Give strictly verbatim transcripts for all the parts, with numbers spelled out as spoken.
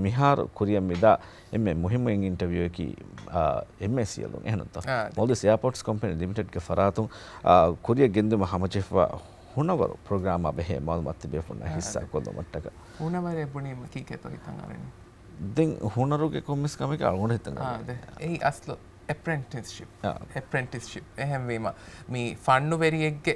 މިހާރު ކުރިއަށް މިދާ އެންމެ މުހިއްމު އިންޓަވިއުއަކީ، އާ، އެމްއޭސީއެލުން އެހެންތޯ؟ އާ، އާދެ. މޯލްޑިވްސް އެއާޕޯޓްސް ކޮމްޕެނީ ލިމިޓެޑްގެ ފަރާތުން، އާ، ކުރިއަށް ގެންދިއުމަށް ހަމަޖެހިފަ ހުނަވަރު ޕްރޮގްރާމާ ބެހޭ މައުލޫމާތު ތިބޭފުޅުންނަށް އާ، ހިއްސާ އާދެ. ކޮށްލުމަށްޓަކާ. ހުނަވަރޭ ބުނީމަ ކީކޭތޯ ހިތަށް އަރަނީ؟ ދެން ހުނަރުގެ ކޮންމެސް ކަމެކޭ އަޅުގަނޑު ހިތަށް އަރަނީ. އާދެ. އެއީ އަސްލު އެޕްރެންޓިސްޝިޕް. އާ. އެޕްރެންޓިސްޝިޕް. އެހެންވީމަ، މި ފަންނުވެރިއެއްގެ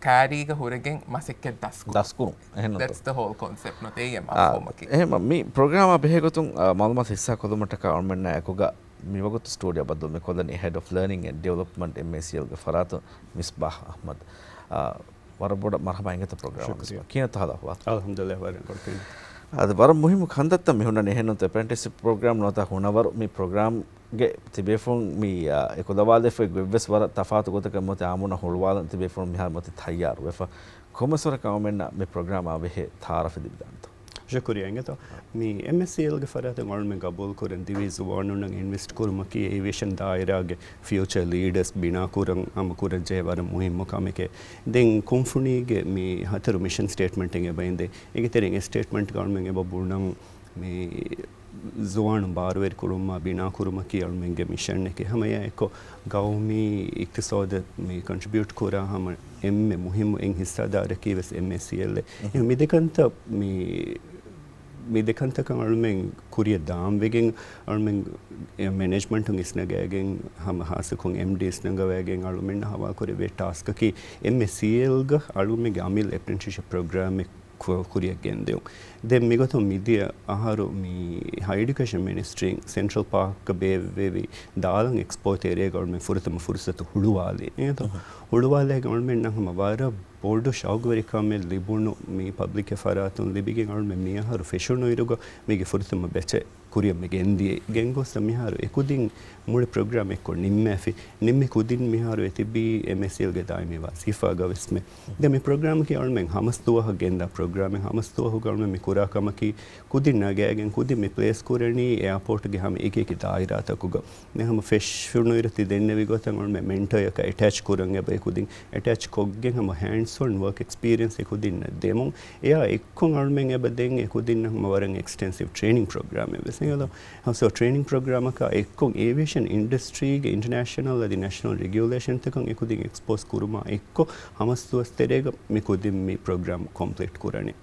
ކާރީގަ ހުރެގެން މަސައްކަތް ދަސްކުރުން. ދަސްކުރުން. އެހެންތޯ؟ That's the whole concept ނުތެ އެއީ އާ، މަފްހޫމަކީ. އެހެން މި ޕްރޮގްރާމާ ބެހޭ ގޮތުން، އާ، މައުލޫމާތު ހިއްސާ ކޮށްލުމަށްޓަކާ އަޅުމެންނާ އެކުގަ މިވަގުތު ސްޓޫޑިއޯ ބައްދަލު މި ކޮށްލަނީ ހެޑް އޮފް ލާނިން އެންޑް ޑިވެލޮޕްމަންޓް އެމްއޭސީއެލްގެ ފަރާތުން މިސްބާހް އަޙްމަދު. އާ، ވަރަށް ބޮޑަށް މަރްޙަބާ އިނގޭތޯ ޕްރޮގްރާމަށް. ޝުކުރިއްޔާ. ކިހިނެއްތޯ ހާލު އަޙްވާލު؟ އަލްޙަމްދުލިއްލާހް ވަރަށް ގޮތް. އަދި ވަރަށް މުހިއްމު ކަންތައްތައް މި ހުންނަނީ އެހެންނޫންތޯ އެޕްރެންޓިސްޝިޕް ޕްރޮގްރާމް ނުވަތަ ހުނަވަރު މި ޕްރޮގްރާމްގެ ތިބޭފުޅުން މި، އާ، އެކުލަވާލެފައި ގޮތްވެސް ވަރަށް ތަފާތު ގޮތަކަށް މިއޮތީ އާއްމުންނަށް ހުޅުވާލަން ތިބޭފުޅުން މިހާރު މިއޮތީ ތައްޔާރުވެފަ. ކޮންމެސް ވަރަކަށް އަޅުމެންނަށް މި ޕްރޮގްރާމާ ބެހޭ ތަޢާރަފެއް ލިބިދާނެތޯ؟ ޝުކުރިއްޔާ އިނގޭތޯ. މި އެމްއޭސީއެލްގެ ފަރާތުން އަޅުމެން ގަބޫލު ކުރަން ދިވެހި ޒުވާނުންނަށް އިންވެސްޓް ކުރުމަކީ އޭވިއޭޝަން ދާއިރާގެ ފިއުޗަރ ލީޑަރސް ބިނާ ކުރަން ހަމަ ކުރަން ޖެހޭ ވަރަށް މުހިއްމު ކަމެކޭ. ދެން ކުންފުނީގެ މި ހަތަރު މިޝަން ސްޓޭޓްމަންޓެއް އެބަ އިނދެ. އޭގެ ތެރެއިން އެއް ސްޓޭޓްމަންޓްގަ އަޅުމެން އެބަ ބުނަން މި ޒުވާނުން ބާރުވެރި ކުރުމާ ބިނާ ކުރުމަކީ އަޅުމެންގެ މިޝަންއެކޭ. ހަމައެއާއެއްކޮށް ގައުމީ އިޤްތިޞާދަށް މި ކޮންޓްރިބިއުޓް ކުރާ ހަމަ އެންމެ މުހިއްމު އެއް ހިއްސާދާރަކީ ވެސް އެމްއޭސީއެލްއޭ. އެހެން މި ދެ ކަންތައް މި، މި ދެ ކަންތަކަށް އަޅުމެން ކުރިއަށް ދާން ވެގެން އަޅުމެން އެ މެނޭޖްމަންޓުން އިސްނަގައިގެން ހަމަ ހާއްސަކޮށް އެމްޑީ އިސްނަގަވައިގެން އަޅުމެންނަށް ހަވާލުކުރެއްވި ޓާސްކަކީ އެމްއޭސީއެލްގަ އަޅުމެންގެ އަމިއްލަ އެޕްރެންޓިސްޝިޕް ޕްރޮގްރާމެއް ކު-، ކުރިއަށް ގެންދިއުން. ދެން މިގޮތުން މިދިޔަ އަހަރު މި ހައި އެޑިއުކޭޝަން މިނިސްޓްރީން ސެންޓްރަލް ޕާކްގަ ބޭއްވެވި ދާލަން އެކްސްޕޯތައް އެރޭގަ އަޅުމެން ފުރަތަމަ ފުރުސަތު ހުޅުވާލި. އެހެންތޯ؟ ހުޅުވާލައިގެން އަޅުމެންނަށް ހަމަ ވަރަށް ބޮޑު ޝައުގުވެރިކަމެއް ލިބުނު މި ޕަބްލިކްގެ ފަރާތުން ލިބިގެން އަޅުމެން މިއަހަރު ފެށުނު އިރުގަ މީގެ ފުރަތަމަ ބެޗެއް ކުރިއަށް މި ގެންދިޔަ. ގެންގޮސް މިހާރު އެކުދިން މުޅި ޕްރޮގްރާމް އެއްކޮށް ނިންމާފި. ނިންމި ކުދިން މިހާރު އެތިބީ އެމްއޭސީއެލްގެ ދާއިމީ ވަޒީފާގަ ވެސްމެ. ދެން މި ޕްރޮގްރާމަކީ އަޅުމެން ހަމަސް ދުވަހަށް ގެންދާ ޕްރޮގްރާމެއް. ހަމަސް ދުވަހުގަ އަޅުމެން މި ކުރާ ކަމަކީ ކުދިން ނަގައިގެން ކުދިން މި ޕްލޭސް ކުރަނީ އެއާޕޯޓްގެ ހަމަ އެކި އެކި ދާއިރާތަކުގަ. ދެން ހަމަ ފެށުނު އިރު ތި ދެންނެވި ގޮތަށް އަޅުމެން މެންޓަރަކަށް އެޓޭޗް ކުރަން އެބަ އެކުދިން އެޓޭޗް ކޮށްގެން ހަމަ ހޭންޑްސް އޮން ވަރކް އެކްސްޕީރިއެންސް އެކުދިންނަށް ދެމުން. އެއާ އެއްކޮށް އަޅުމެން އެބަ ދެން އެކުދިންނަށް ހަމަ ވަރަށް އެކްސްޓެންސިވް ޓްރޭނިން ޕްރޮގްރާމެއް ވެސް އެނގޭތޯ. ސޯ ޓްރޭނިން ޕްރޮގްރާމަކާ އެއްކޮށް އޭވިއޭޝަން އިންޑަސްޓްރީގެ އިންޓަރނޭޝަނަލް އަދި ނޭޝަނަލް ރެގިއުލޭޝަންތަކަށް އެކުދިން އެކްސްޕޯސް ކުރުމާ އެއްކޮށް ހަމަސް ދުވަސް ތެރޭގަ މި ކުދިން މި ޕްރޮގްރާމް ކޮމްޕްލީޓް ކުރަނީ.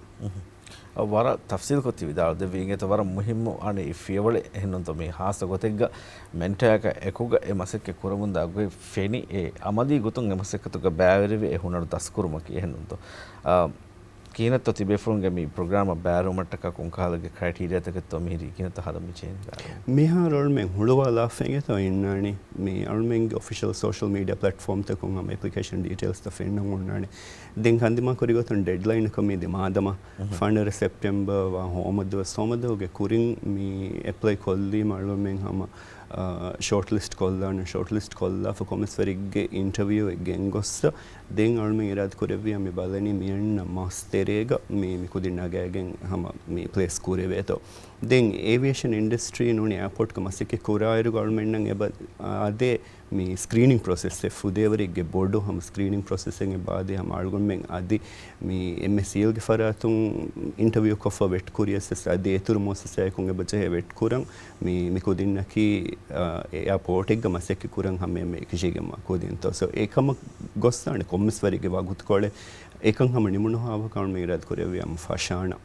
އަ، ވަރަށް ތަފްސީލްކޮށް ތި ވިދާޅު ދެއްވީ އިނގޭތޯ ވަރަށް މުހިއްމު އަނެއް ފިޔަވަޅެއް އެހެންނޫންތޯ މީ ހާއްސަ ގޮތެއްގަ މެންޓަރަކާ އެކުގަ އެ މަސައްކަތް ކުރަމުންދާ ގޮތް ފެނި އެ އަމަލީ ގޮތުން އެ މަސައްކަތުގަ ބައިވެރިވެ އެ ހުނަރު ދަސްކުރުމަކީ އެހެންނޫންތޯ. އަ، ކިހިނެއްތޯ ތިބޭފުޅުންގެ މި ޕްރޮގްރާމަށް ބައިވެރިވުމަށްޓަކާ ކޮންކަހަލަ ކްރައިޓީރިއާތަކެއްތޯ މިހިރީ ކިހިނެއްތޯ ހަދަން މި ޗޭންޖް ވާ؟ މިހާރު އަޅުމެން ހުޅުވާލާފައި އިނގޭތޯ އިންނާނީ މި އަޅުމެންގެ އޮފިޝަލް ސޯޝަލް މީޑިއާ ޕްލެޓްފޯމްތަކުން ހަމަ އެޕްލިކޭޝަން ޑީޓެއިލްސްތައް ފެންނަމުން އޮންނާނެ. ދެން ކަންދިމާކުރި ގޮތުން ޑެޑްލައިނަކަށް މިދި މާދަމާ އުހު. ފަނަރަ ސެޕްޓެމްބަރ ވާ ހޯމަ ދުވަސް، ހޯމަ ދުވަހުގެ ކުރިން މި އެޕްލައި ކޮށްލީމަ އަޅުމެން ހަމަ، އާ، ޝޯޓްލިސްޓް ކޮށްލާނެ. ޝޯޓްލިސްޓް ކޮށްލާފަ ކޮންމެސް ވަރެއްގެ އިންޓަވިއުއެއް ގެންގޮއްސަ ދެން އަޅުމެން އިރާދަކުރެއްވިޔާ މި ބަލަނީ މިއަންނަ މަސް ތެރޭގަ މި، މި ކުދިން ނަގައިގެން ހަމަ މި ޕްލޭސް ކުރެވޭތޯ. ދެން އޭވިއޭޝަން އިންޑަސްޓްރީ ނޫނީ އެއާޕޯޓްގަ މަސައްކަތް ކުރާއިރުގަ އަޅުމެންނަށް އެބަ އާދޭ މި ސްކްރީނިން ޕްރޮސެސްއެއް ފުދޭވަރެއްގެ ބޮޑު ހަމަ ސްކްރީނިން ޕްރޮސެސެއް އެބަ އާދޭ ހަމަ އަޅުގަނޑުމެން އަދި މި އެމްއޭސީއެލްގެ ފަރާތުން އިންޓަވިއު ކޮށްފަ ވެޓް ކުރިޔަސް އަދި އިތުރު މުއައްސަސާއަކުން އެބަ ޖެހޭ ވެޓް ކުރަން މި، މި ކުދިންނަކީ، އާ، އެއާޕޯޓެއްގަ މަސައްކަތް ކުރަން ހަމަ އެމެ އެކި ޖީގެ މަ ކުދިންތޯ. ސޯ އެކަމަށް ގޮއްސާނެ ކޮންމެސް ވަރެއްގެ ވަގުތުކޮޅެއް އެކަން ހަމަ ނިމުނު ހާވަކަ އަޅުމެން އިރާދަކުރެއްވިޔާ ހަމަ ފަށާނަ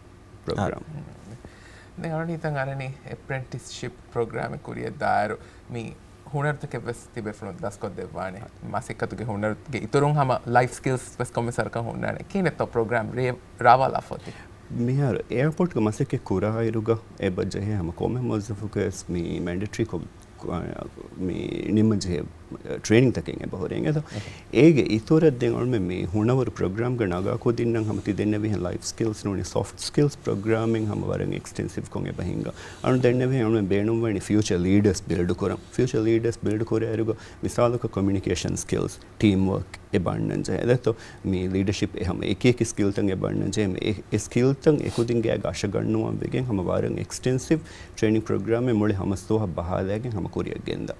ޕްރޮގްރާމް. ދެން އަޅުގަނޑު ހިތަށް އަރަނީ އެޕްރެންޓިސްޝިޕް ޕްރޮގްރާމެއް ކުރިއަށް ދާއިރު މި ހުނަރުތަކެއް ވެސް ތިބޭފުޅުން ދަސްކޮށްދެއްވާނެ. މަސައްކަތުގެ ހުނަރުގެ އިތުރުން ހަމަ ލައިފް ސްކިލްސް ވެސް ކޮންމެސް ވަރަކަށް ހުންނާނެ. ކިހިނެއްތޯ ޕްރޮގްރާމް ރޭ-، ރާވާލާފަ އޮތީ؟ މިހާރު އެއާޕޯޓްގެ މަސައްކަތް ކުރާއިރުގަ އެބަ ޖެހޭ ހަމަ ކޮންމެ މުވައްޒަފަކަށް ވެސް މި މެންޑެޓްރީ ކޮށް، މި ނިންމަން ޖެހޭ ޓްރޭނިންތަކެއް އެބަ ހުރޭ އިނގޭތޯ. އޭގެ އިތުރަށް ދެން އަޅުމެން މި ހުނަވަރު ޕްރޮގްރާމްގަ ނަގާ ކުދިންނަށް ހަމަ ތި ދެންނެވިހެން ލައިފް ސްކިލްސް ނޫނީ ސޮފްޓް ސްކިލްސް ޕްރޮގްރާމެއް ހަމަ ވަރަށް އެކްސްޓެންސިވްކޮށް އެބަ ހިންގާ. އަޅު ދެންނެވިހެން އަޅުމެން ބޭނުންވަނީ ފިއުޗަރ ލީޑަރސް ބިލްޑް ކުރަން. ފިއުޗަރ ލީޑަރސް ބިލްޑް ކުރާއިރުގަ މިސާލަކަށް ކޮމިއުނިކޭޝަން ސްކިލްސް، ޓީމް ވޯކް އެބަ އަންނަން ޖެހޭ. ދެއްތޯ މި ލީޑަޝިޕް އެ ހަމަ އެކި އެކި ސްކިލްތައް އެބަ އަންނަން ޖެހޭ. އެ، އެ ސްކިލްތައް އެކުދިންގެ އަށަގަންނުވަން ވެގެން ހަމަ ވަރަށް އެކްސްޓެންސިވް ޓްރޭނިން ޕްރޮގްރާމެއް މުޅި ހަމަސް ދުވަހަށް ބަހާލައިގެން ހަމަ ކުރިއަށް ގެންދާ.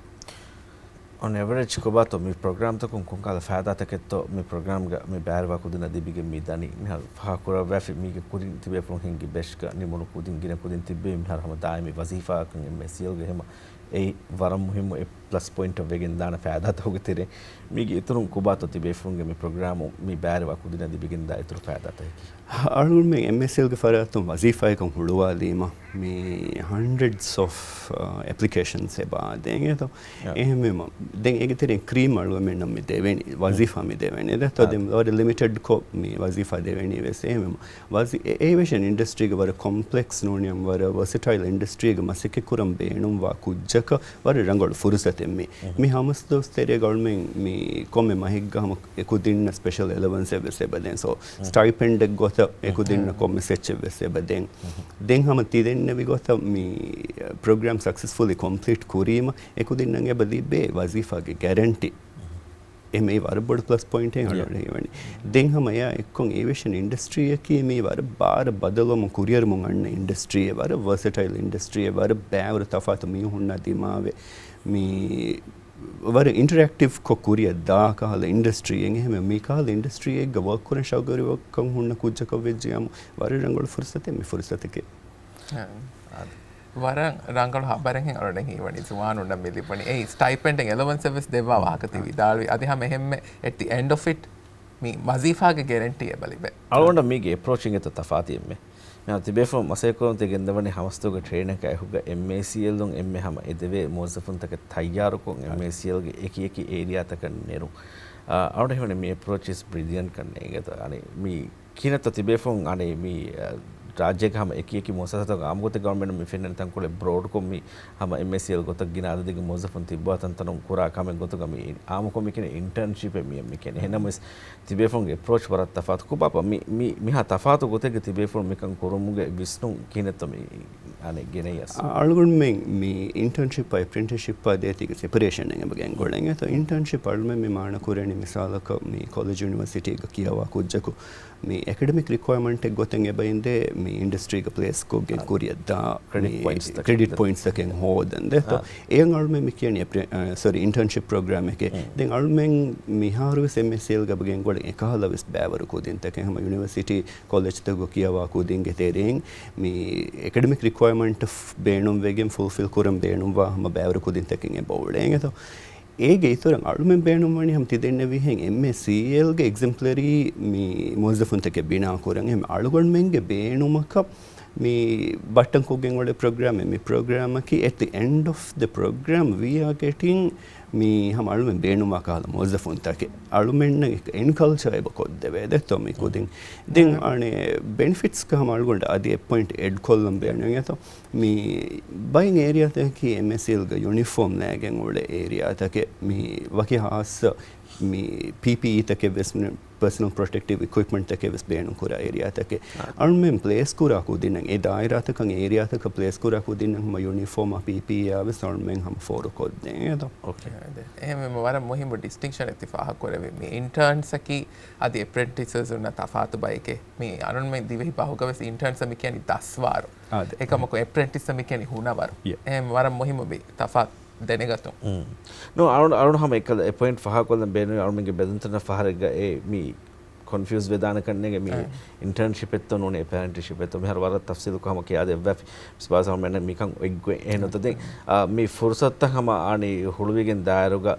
އޮން އެވަރޭޖް ކޮބާތޯ މި ޕްރޮގްރާމްތަކުން ކޮންކަހަލަ ފައިދާތަކެއްތޯ މި ޕްރޮގްރާމްގަ މި ބައިވެރިވާ ކުދިންނަށް ލިބިގެން މި ދަނީ؟ މިހާރު ފާހަގަކުރައްވާފި މީގެ ކުރިން ތިބޭފުޅުން ހިންގި ބެށިގަ ނިމުނު ކުދިން ގިނަ ކުދިން ތިއްބެވި މިހާރު ހަމަ ދާއިމީ ވަޒީފާއަކަށް އެމްއޭސީއެލްގެ ހަމަ އެއީ ވަރަށް މުހިއްމު އެއް ޕްލަސް ޕޮއިންޓަށް ވެގެން ދާނެ ފައިދާތަކުގެ ތެރެއިން. މީގެ އިތުރުން ކޮބާތޯ ތިބޭފުޅުންގެ މި ޕްރޮގްރާމު މި ބައިވެރިވާ ކުދިންނަށް ލިބިގެން ދާ އިތުރު ފައިދާތަކަކީ؟ އަޅުގަނޑުމެން އެމްއޭސީއެލްގެ ފަރާތުން ވަޒީފާއަކަށް ހުޅުވާލީމަ މި ހަންޑްރެޑްސް އޮފް އެޕްލިކޭޝަންސް އެބަ ދޭނގޭތޯ. އާ. އެހެންވީމަ ދެން އޭގެ ތެރެއިން ކްރީމް އަޅުގަނޑުމެންނަށް މި ދެވެނީ، ވަޒީފާ މި ދެވެނީ. ދެތޯ އާ. ދެން ވަރަށް ލިމިޓެޑް ކޮށް މި ވަޒީފާ ދެވެނީ ވެސް. އެހެންވީމަ ވަޒީ-، އެ-، އޭވިއޭޝަން އިންޑަސްޓްރީގެ ވަރަށް ކޮމްޕްލެކްސް ނޫނިއްޔާ ވަރަށް ވަސަޓައިލް އިންޑަސްޓްރީގެ މަސައްކަތް ކުރަން ބޭނުންވާ ކުއްޖަކަށް ވަރަށް ރަނގަޅު ފުރުސަތެއް މި. މި ހަމަސް ދުވަސް ތެރޭގަ އަޅުމެން މި ކޮންމެ މަހެއްގަ ހަމަ އެ ކުދިންނަށް ސްޕެޝަލް އެލަވަންސެއް ވެސް އެބަ ދޭން. ސޯ، ސްޓައިޕެންޑެއް ގޮތަށް އެ ކުދިންނަށް ކޮންމެސް އެއްޗެއް ވެސް އެބަ ދޭން. ދެން ހަމަ ތި ދެންނެވި ގޮތަށް މި ޕްރޮގްރާމް ސަކްސެސްފުލީ ކޮމްޕްލީޓް ކުރީމަ އެ ކުދިންނަށް އެބަ ލިބޭ ވަޒީފާގެ ގެރެންޓީ. އެ މީ ވަރަށް ބޮޑު ޕްލަސް ޕޮއިންޓެއް އަޅުގަނޑަށް ހީވަނީ. ދެން ހަމަ އެއާ އެއްކޮށް އޭވިއޭޝަން އިންޑަސްޓްރީއަކީ މީ ވަރަށް ބާރަށް ބަދަލުވަމުން ކުރިއަރަމުން އަންނަ އިންޑަސްޓްރީއެއް، ވަރަށް ވަސަޓައިލް އިންޑަސްޓްރީއެއް، ވަރަށް ބައިވަރު ތަފާތު މީހުންނާ ދިމާވެ މީ ވަރަށް އިންޓަރެކްޓިވް ކޮށް ކުރިއަށް ދާ ކަހަލަ އިންޑަސްޓްރީއެއް. އެހެންވެ މި ކަހަލަ އިންޑަސްޓްރީއެއްގަ ވަރކް ކުރަން ޝައުގުވެރިކަން ހުންނަ ކުއްޖަކަށް ވެއްޖިޔާމު ވަރަށް ރަނގަޅު ފުރުސަތެއް މި ފުރުސަތެކޭ. އާ. ވަރަށް ރަނގަޅު ހަބަރެއްހެން އަޅުގަނޑަށް ހީވަނީ ޒުވާނުންނަށް މި ލިބުނީ. އެއީ ސްޓައިޕެންޑެއް އެލަވަންސެއް ވެސް ދެއްވާ ވާހަކަ ތި ވިދާޅުވި. އަދި ހަމަ އެހެންމެ އެޓް ދި އެންޑް އޮފް އިޓް މި ވަޒީފާގެ ގެރެންޓީ އެބަ ލިބޭ. އަޅުގަނޑަށް މީގެ އެޕްރޯޗިން އެތައް ތަފާތީ އެންމެ. މިހާރު ތިބޭފުޅުން މަސައްކަތްކުރަމުން ތި ގެންދަވަނީ ހަމަސްތޯގެ ޓްރޭނަކާ އެކުގަ އެމްއޭސީއެލުން އެންމެ ހަމަ އެދެވޭ މުވައްޒަފުންތަކެއް ތައްޔާރުކޮށް އެމްއޭސީއެލްގެ އެކި އެކި އޭރިއާތަކަށް ނެރުން. އަ، އަޅުގަނޑަށް ހީވަނީ މި އެޕްރޯޗް އިޒް ބްރިލިއަންޓް ކަންނޭނގެ. އަނެއް މި ކިހިނެއްތޯ ތިބޭފުޅުން އަނެއް މި، އަ، ރާއްޖޭގެ ހަމަ އެކި އެކި މުއައްސަސާތަކު އާއްމުގޮތެއް ގަވަރމެންޓުން މި ފެންނަނީ ތަންކޮޅެއް ބްރޯޑްކޮށް މި ހަމަ އެމްއޭސީއެލް ގޮތަށް ގިނަ އަދަދެއްގެ މުވައްޒަފުން ތިއްބަވާ ތަންތަނުން ކުރާ ކަމެއް ގޮތުގަ މި އާއްމުކޮށް މި ކިޔަނީ އިންޓާންޝިޕެއް މި، މި ކިޔަނީ. އެހެންނަމަވެސް ތިބޭފުޅުންގެ އެޕްރޯޗް ވަރަށް ތަފާތު. ކޮބާތޯ މި، މި، މިހާ ތަފާތު ގޮތެއްގަ ތިބޭފުޅުން މިކަން ކުރުމުގެ ވިސްނުން ކިހިނެއްތޯ މި އަނެއް ގެނައީ އަސް؟ އަ-، އަޅުގަނޑުމެން މި އިންޓާންޝިޕް އާ އެޕްރެންޓިސްޝިޕް އާ ދޭތީގެ ސެޕަރޭޝަން އެބަ ގެންގުޅެން. އެތޯ އިންޓާންޝިޕް އަޅުމެން މި މާނަ ކުރަނީ މިސާލަކަށް މި ކޮލެޖް ޔުނިވަރސިޓީގަ ކިޔަވާ ކުއްޖަކު މި އެކަޑެމިކް ރިކުއަރމަންޓެއް ގޮތެއް އެބައިނދޭ މި އިންޑަސްޓްރީގަ ޕްލޭސް ކޮށްގެން ކުރިއަށްދާ ކްރެޑިޓް މި ޕޮއިންޓްސް ތަކެއް. ކްރެޑިޓް ޕޮއިންޓްސް ތަކެއް ހޯދަން ދޭތޯ. އާ. އެޔަށް އަޅުމެން މި ކިޔަނީ އެޕްރެ-، އަ، ސޮރީ، އިންޓާންޝިޕް ޕްރޮގްރާމެކޭ. ދެން އަޅުމެން މިހާރު ވެސް އެމްއޭސީއެލްގަ ގެންގުޅެން އެކަހަލަ ވެސް ބައިވަރު ކުދިންތަކެއް ހަމަ ޔުނިވަރސިޓީ ކޮލެޖްތަކުގަ ކިޔަވާ ކުދިންގެ ތެރެއިން މި އެކަޑެމިކް ރިކުއަރމަންޓް ބޭނުންވެގެން ފުލްފިލް ކުރަން ބޭނުންވާ ހަމަ ބައިވަރު ކުދިންތަކެއް އެބަ އުޅޭނގެތޯ. އޭގެ އިތުރަށް އަޅުމެން ބޭނުންވަނީ ހަމަ ތި ދެންނެވިހެން އެމްއޭސީއެލްގެ އެގްޒެމްޕްލަރީ މި މުވައްޒަފުންތަކެއް ބިނާ ކުރަން. އެހެން އަޅުގަނޑުމެންގެ ބޭނުމަކަށް މި ބައްޓަން ކޮށްގެން އުޅޭ ޕްރޮގްރާމެއް. މި ޕްރޮގްރާމަކީ އެޓް ދަ އެންޑް އޮފް ދަ ޕްރޮގްރާމް ވީ އާ ގެޓިން މި ހަމަ އަޅުމެން ބޭނުންވާ ކަހަލަ މުވައްޒަފުންތަކެއް. އަޅުމެންނަށް އެން ކަލްޗާ އެބަ ކޮށްދެވޭ ދެއްތޯ މި ކުދިން. ދެން އަނެއް ބެނިފިޓްސް ހަމަ އަޅުގަނޑު އަދި އެއް ޕޮއިންޓް އެޑް ކޮށްލަން ބޭނުން އެތޯ. މި ބައެއް އޭރިއާތަކަކީ އެމްއޭސީއެލްގެ ޔުނިފޯމް ނޭގެން އުޅޭ އޭރިއާތަކެއް. މި ވަކި ހާއްސަ މި ޕީޕީއީތަކެއް ވެސް، ޕާސަނަލް ޕްރޮޓެކްޓިވް އިކުއިޕްމަންޓްތަކެއް ވެސް ބޭނުން ކުރާ އޭރިއާތަކެއް. އަޅުމެން ޕްލޭސް ކުރާ ކުދިންނަށް، އެ ދާއިރާތަކަށް އޭރިއާތަކަށް ޕްލޭސް ކުރާ ކުދިންނަށް ހަމަ ޔުނިފޯމާ ޕީޕީއީއާ ވެސް އަޅުމެން ހަމަ ފޯރުކޮށްދޭން އެތޯ. އޯކޭ. އެހެންވީމަ ވަރަށް މުހިއްމު ޑިސްޓިންކްޝަނެއް ތި ފާހަގަކުރެއްވި. މި އިންޓާންސްއަކީ އަދި އެޕްރެންޓިސަސް އޮންނަ ތަފާތު ބައެކޭ. މި އަޅުމެން ދިވެހި ބަހުގަ ވެސް އިންޓާންސް މި ކިޔަނީ ދަސްވާރު. އާދެ. އެކަމަކު އެޕްރެންޓިސް މި ކިޔަނީ ހުނަވަރު. ޔަ. އެހެން ވަރަށް މުހިއްމު މި ތަފާތު ދެނެގަތުން. ނޯ، އަޅު، އަޅު ހަމަ އެކަލަ އެ ޕޮއިންޓް ފާހަގަކޮށްލަން ބޭނުން. އަޅުމެންގެ ބެލުންތަނަށް ފަހަރެއްގަ އެ މި ކޮންފިއުސް ވެދާނެ ކަންނޭނގެ މި އެ. އިންޓާންޝިޕެއްތޯ ނޫނީ އެޕްރެންޓިސްޝިޕެއްތޯ މިހާރު ވަރަށް ތަފްސީލުކޮށް ހަމަ ކިޔާދެއްވާފި. މިސްބާސް އަޅުމެންނަށް މިކަން އޮތްގޮތް އެހެން ނުތަ ދެން، އާ، މި ފުރުސަތުތައް ހަމަ އާނީ ހުޅުވިގެން ދާއިރުގަ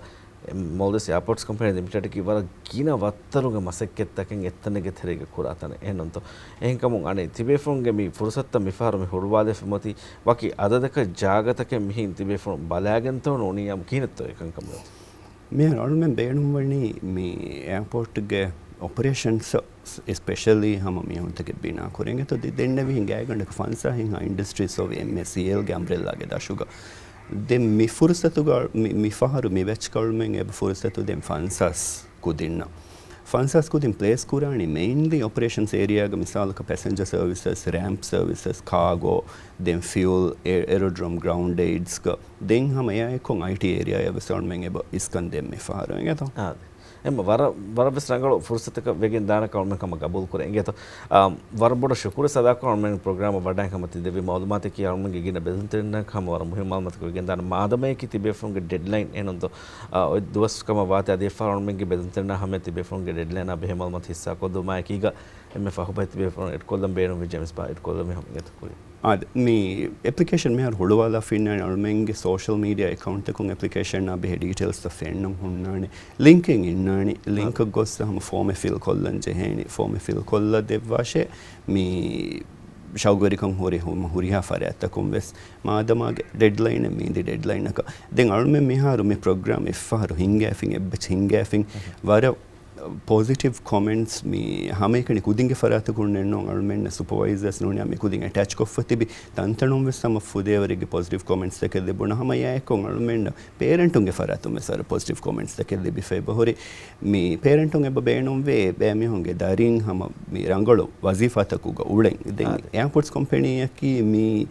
މޯލްޑިވްސް އެއާޕޯޓްސް ކަމްޕެނީ ލިމިޓެޑަކީ ވަރަށް ގިނަ ވައްތަރުގެ މަސައްކަތްތަކެއް އެއްތަނެއްގެ ތެރޭގަ ކުރާ ތަނެއް އެހެންނުތޯ؟ އެހެންކަމުން އަނެއް ތިބޭފުޅުންގެ މި ފުރުސަތުތައް މިފަހަރު މި ހުޅުވާލެފަ މޮތީ ވަކި އަދަދަކަށް ޖާގަތަކެއް މިހިން ތިބޭފުޅުން ބަލާގެންތޯ ނޫނީ ކިހިނެއްތޯ އެކަންކަމުގަ؟ މިހާރު އަޅުމެން ބޭނުންވަނީ މި އެއާޕޯޓްގެ އޮޕަރޭޝަންސް އެސްޕެޝަލީ ހަމަ މީހުންތަކެއް ބިނާ ކުރެން އެތޯ ދެ-، ދެންނެވިހެން ގާތްގަނޑަކަށް ފަންސާހެއްހާ އިންޑަސްޓްރީސް އޮވޭ އެމްއޭސީއެލްގެ އަމްބްރެއްލާގެ ދަށުގަ. ދެން މި ފުރުސަތުގަ މި، މި ފަހަރު މި ބެޗް އަޅުމެން އެބަ ފުރުސަތު ދެން ފަންސާސް ކުދިންނަށް. ފަންސާސް ކުދިން ޕްލޭސް ކުރާނީ މެއިންލީ އޮޕަރޭޝަންސް އޭރިއާގަ މިސާލަކަށް ޕެސެންޖަރ ސަރވިސަސް، ރޭމްޕް ސަރވިސަސް، ކާގޯ، ދެން ފިއުލް، އެ-، އެރޯޑްރޯމް، ގްރައުންޑް އެއިޑްސްގަ. ދެން ހަމަ އެއާއެކު އައިޓީ އޭރިއާއަށް ވެސް އަޅުމެން އެބަ އިސްކަން ދޭން މި ފަހަރު އިނގޭތޯ. އާދެ. އެމަ ވަރަށް، ވަރަށް ވެސް ރަނގަޅު ފުރުސަތަކަށް ވެގެން ދާނެ ކަމަށް ކަމަށް ގަބޫލު ކުރޭ އިނގޭތޯ. އާ، ވަރަށް ބޮޑަށް ޝުކުރު ސަދާ ކުރަން އަޅުމެން ޕްރޮގްރާމަށް ވަޑައި ކަމަށް ތި ދެއްވި މައުލޫމާތަކީ އަޅުމެންގެ ގިނަ ބެލުންތެރިންނަށް ހަމަ ވަރަށް މުހިންމު މައުލޫމާތަކެއް ވެގެން ދާނެ. މާދަމައެކި ތިބޭފުޅުންގެ ޑެޑްލައިން އެހެންތޯ، އާ، އޮތް ދުވަސް ކަމަށް ވާތީ އަދި އެއްފަހަރު އަޅުމެންގެ ބެލުންތެރިންނާ ހަމަ ތިބޭފުޅުންގެ ޑެޑްލައިނާ ބެހޭ މައުލޫމާތު ހިއްސާކޮށްލުމާއެކީގަ އެންމެ ފަހުބަހެއް ތިބޭފުޅުން އެޑްކޮށްލަން ބޭނުންވެއްޖެ މިސްބާ އެޑްކޮށްލަން މި ހަމަ އިނގޭތޯ ކުރިން. އާދެ، މި އެޕްލިކޭޝަން މިހާރު ހުޅުވާލާފަ އިންނާނެ އަޅުމެންގެ ސޯޝަލް މީޑިއާ އެކައުންޓްތަކުން އެޕްލިކޭޝަންއާ ބެހޭ ޑީޓެއިލްސްތައް ފެންނަން ހުންނާނެ. ލިންކެއް އިންނާނެ. ލިންކަށް ގޮސް ހަމަ ފޯމެއް ފިލް ކޮށްލަން ޖެހޭނެ. ފޯމެއް ފިލް ކޮށްލަ ދެއްވާށޭ. މި ޝައުގުވެރިކަން ހުރި ހު-، ހުރިހާ ފަރާތްތަކުން ވެސް މާދަމާގެ ޑެޑްލައިނެއް މީދި ޑެޑްލައިނަކަށް. ދެން އަޅުމެން މިހާރު މި ޕްރޮގްރާމް އެއްފަހަރު ހިންގާފިން އެއްބަސް ހިންގާފިން ވަރަށް ޕޮޒިޓިވް ކޮމެންޓްސް މި ހަމައެކަނި ކުދިންގެ ފަރާތަކުންނެއްނޫން އަޅުމެންނަށް ސުޕަވައިޒާސް ނޫނީ މި ކުދިން އެޓޭޗް ކޮށްފަ ތިބި ތަންތަނުން ވެސް ހަމަ ފުދޭވަރެއްގެ ޕޮޒިޓިވް ކޮމެންޓްސްތަކެއް ލިބުނު ހަމަ އެއާއެކު އަޅުމެންނަށް ޕޭރެންޓުންގެ ފަރާތުން ވެސް ވަރަށް ޕޮޒިޓިވް ކޮމެންޓްސްތަކެއް ލިބިފައި ބަހުރި. މި ޕޭރެންޓުން އެބަ ބޭނުންވޭ ބައެއް މީހުންގެ ދަރީން ހަމަ މި ރަނގަޅު ވަޒީފާތަކުގަ އުޅެން. ދެން އާދެ. އެއާޕޯޓްސް ކޮމްޕެނީއަކީ މި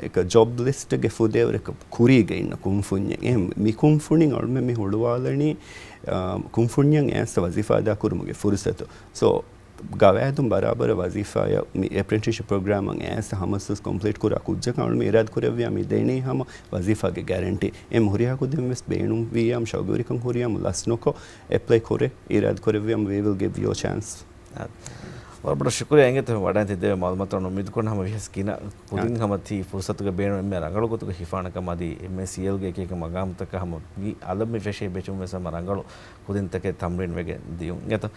އެކަ ޖޮބް ލިސްޓްގެ ފުދޭވަރަކަށް ކުރީގަ އިންނަ ކުންފުންޏެއް. އެހެން މި ކުންފުނިން އަޅުމެން މި ހުޅުވާލަނީ، އާ، ކުންފުންޏަށް އެއަސް ވަޒީފާ އަދާކުރުމުގެ ފުރުސަތު. ސޯ، ގަވާއިދުން ބަރާބަރަށް ވަޒީފާއަށް މި އެޕްރެންޓިސްޝިޕް ޕްރޮގްރާމަށް އެއަސް ހަމަސްވެސް ކޮމްޕްލީޓް ކުރާ ކުއްޖަކަށް އަޅުމެން އިރާދަ ކުރެއްވިޔާ މި ދެނީ ހަމަ ވަޒީފާގެ ގެރެންޓީ. އެ ހުރިހާ ކުދިން ވެސް ބޭނުންވިޔާ ޝައުގުވެރިކަން ހުރިޔާ ލަސް ނުކޮށް އެޕްލައި ކުރޭ. އިރާދަ ކުރެއްވިޔާ ވީ ވިލް ގިވް ޔޫ ޗާންސް. އާ. ވަރަށް ބޮޑަށް ޝުކުރިއްޔާ އިނގޭތޯ ވަޑައިގެން ތި ދެއްވި މައުލޫމާތު. އުއްމީދު ކުރަން ހަމަ ވިހަސް ގިނަ ކުދިން އާ. ހަމަ ތި ފުރުސަތުގަ ބޭނުން އެންމެ ރަނގަޅު ގޮތުގަ ހިފާނެ ކަމަށް އަދި އެމްއޭސީއެލްގެ އެކި އެކި މަގާމުތަކަށް ހަމަ މި އަލަށް މި ފެށޭ ބެޗުން ވެސް ހަމަ ރަނގަޅު ކުދިންތަކެއް ތަމްރީން ވެގެން ދިޔުން އިނގޭތޯ.